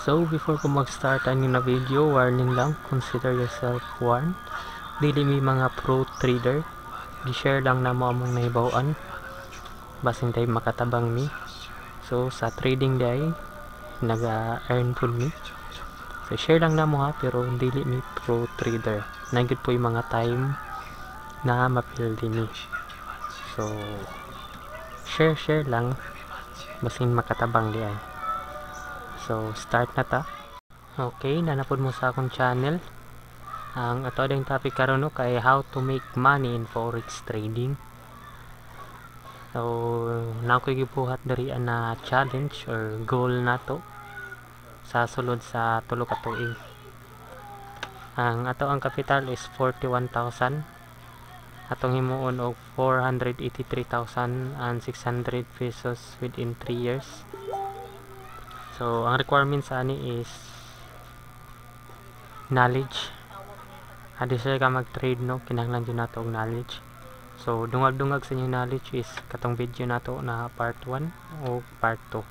So, before ko mag-start ani na video, warning lang, consider yourself warned. Dili mi mga pro trader. Gi-share lang namo among nahibaw-an. Basin tayo makatabang mi. So, sa trading day, naga-earn pud mi. So, share lang namo ha, pero dili mi pro trader. Naa gyud poy mga time na mapildi mi. So, share share lang basin makatabang diay. So, start na ta. Okay, naa na pod mo sa akong channel. Ang ato ding topic karon, no, kay how to make money in forex trading. So, naa ko'y gibuhat diri na challenge or goal nato sa sulod sa 3 ka tuig. Ang ato ang capital is 41,000. Atong himuon og 483,600 pesos within 3 years. So, ang requirements ani is knowledge. Adi siya ka mag-trade, no, kinahanglan jud nato og knowledge. So, dungag-dungag sa inyong knowledge is katong video nato na part 1 o part 2.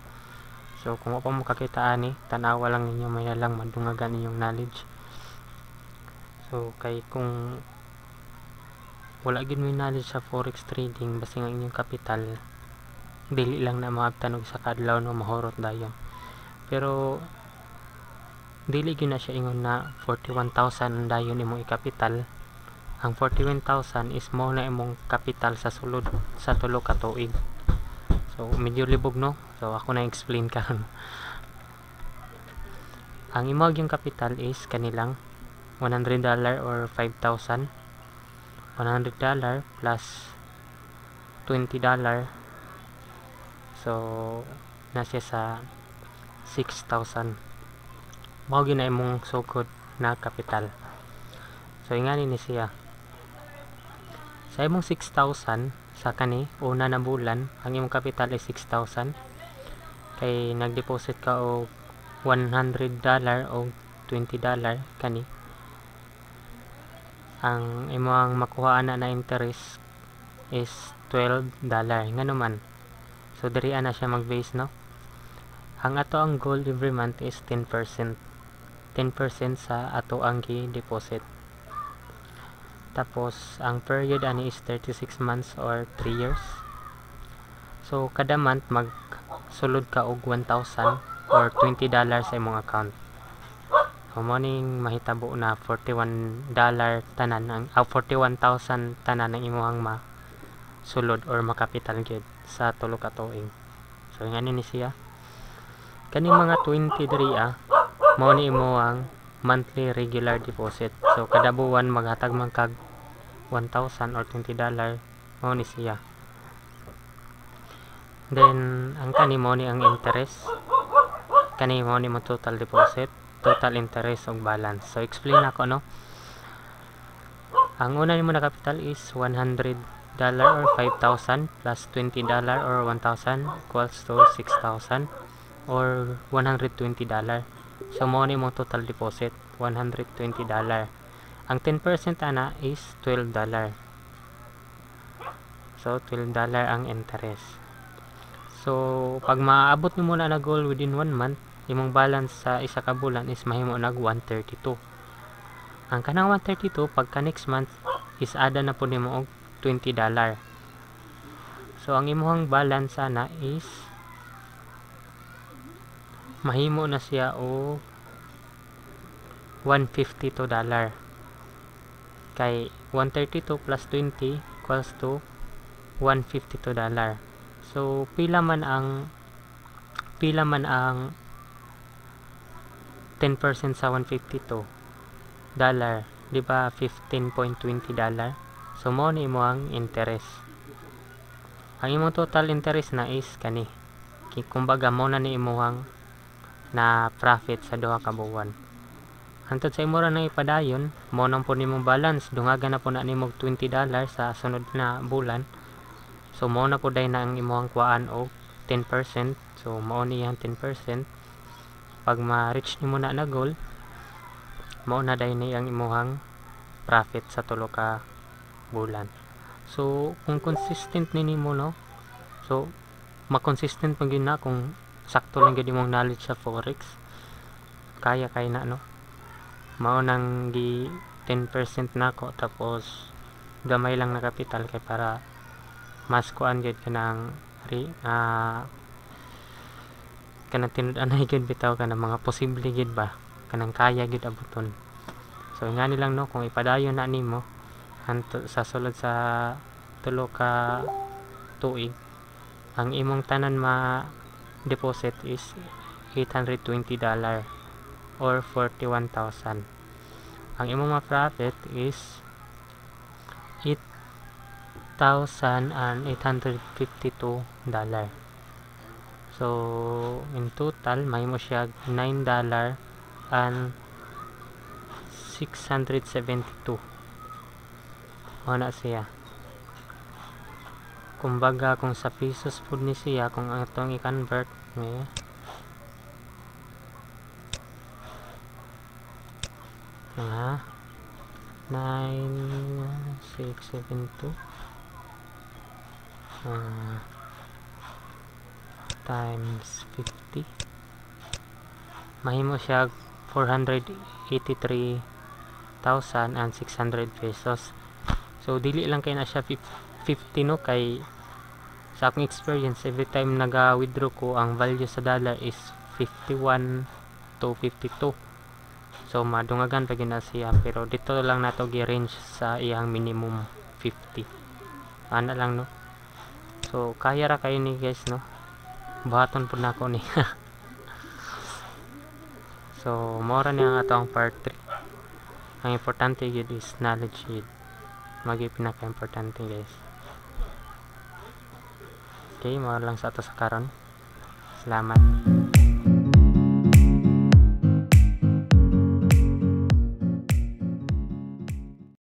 So, kung wa pa mo kakita ani, tan-awa lang ninyo, may lang madungagan inyong knowledge. So, kay kung wala gyud mo knowledge sa forex trading, basta ang inyong capital dili lang na maabtan og sa kadlaw, no, mahurot dayon. Pero dili gyud na siya ingon na 41,000 dayon imong i-capital. Ang 41,000 is mao na imong capital sa sulod sa 3 ka tuig. So medyo libog, no? So ako na explain karon. Ang imong yung capital is kanilang $100 or 5,000. $100 plus $20, so na siya sa 6,000. Mao gyud na imong sugod na kapital. So ingani ni siya, sa imong 6,000 sa kani una na bulan, ang imong kapital ay 6,000 kay nag-deposit ka og $100 o $20. Kani ang imong makuha ana na interest is $12. Ngano man? So diri na siya mag-base, no? Ang ato ang goal every month is 10%, 10% sa ato ang gi-deposit. Tapos ang period ani is 36 months or 3 years. So kada month magsulod ka og 1,000 or $20 sa imong account. So mo ning mahitabo na $41 tanan ang 41,000 tanan ang imong masulod or makapital gyud sa 3 ka tuig. So ingani ni siya. Kani mga 20 diri ah, mao ni imo ang monthly regular deposit. So kada buwan maghatag man kag 1,000 or $20, mao ni siya. Then ang kani mao ni ang interest. Kani mao ni mo total deposit, total interest ug balance. So explain ako, no? Ang una nimo na capital is $100 or 5,000 plus $20 or 1,000 equals to 6,000 or $120. So mao ni imong total deposit, $120. Ang 10% ana is $12. So $12 ang interest. So pag maabot nimo na na goal within 1 month, imong balance sa isa ka bulan is mahimo nag 132. Ang kanang 132, pagka next month is ada na pud nimo og $20. So ang imong balance ana is mahimo na siya og $152 kay 132 plus 20 equals to $152. So pila man ang 10% sa $152, di ba $15.20? So mao ni imo ang interest. Ang imong total interest na is kani. Kumbaga mao na ni imong na profit sa 2 ka buwan. Hantod sa imo ra na ipadayon, mao nang po nimong balance, dungagan na po na nimo $20 sa sunod na bulan. So mao na po day na ang imong kuhaan og 10%. So mao ni iyang 10%. Pag ma-reach nimo na na goal, mao na day ni ang imong profit sa 3 ka bulan. So kung consistent ni nimo, no, so ma-consistent man gyud na kung sakto lang gyud imong knowledge sa forex. Kaya kay na, no? Mao nang gi 10% nako, tapos gamay lang na kapital kay para mas kuan gyud, kanang kanang tinud-anay gyud bitaw, kanang mga posible gyud ba, kanang kaya gyud abuton. So ngani lang, no? Kung ipadayon na nimo hanto sa sulod sa 3 ka tuig, ang imong tanan ma deposit is $820 or 41,000. Ang imong ma-profit is $8,852. So in total, mahimo siya $9 and 672. Mao na siya. Kumbaga, kung sa pesos pud ni siya, kung ang atong i-convert ni mga 9672 times 50, mahimo siya 483,600 pesos. So dili lang kay na siya 50, no? Kay sa akong experience, every time naga-withdraw ko, ang value sa dollar is 51 to 52. So madungagan pa gyud na siya, pero dito lang nato gi-range sa iyang minimum 50, ana lang, no? So kaya ra kayo ni, guys, no? Buhaton pud nako ni. So mao ra ni ang atong part 3. Ang importante gyud is knowledge gyud, magi pinaka importante, guys. Okay, mao lang sa ato sa karon. Salamat.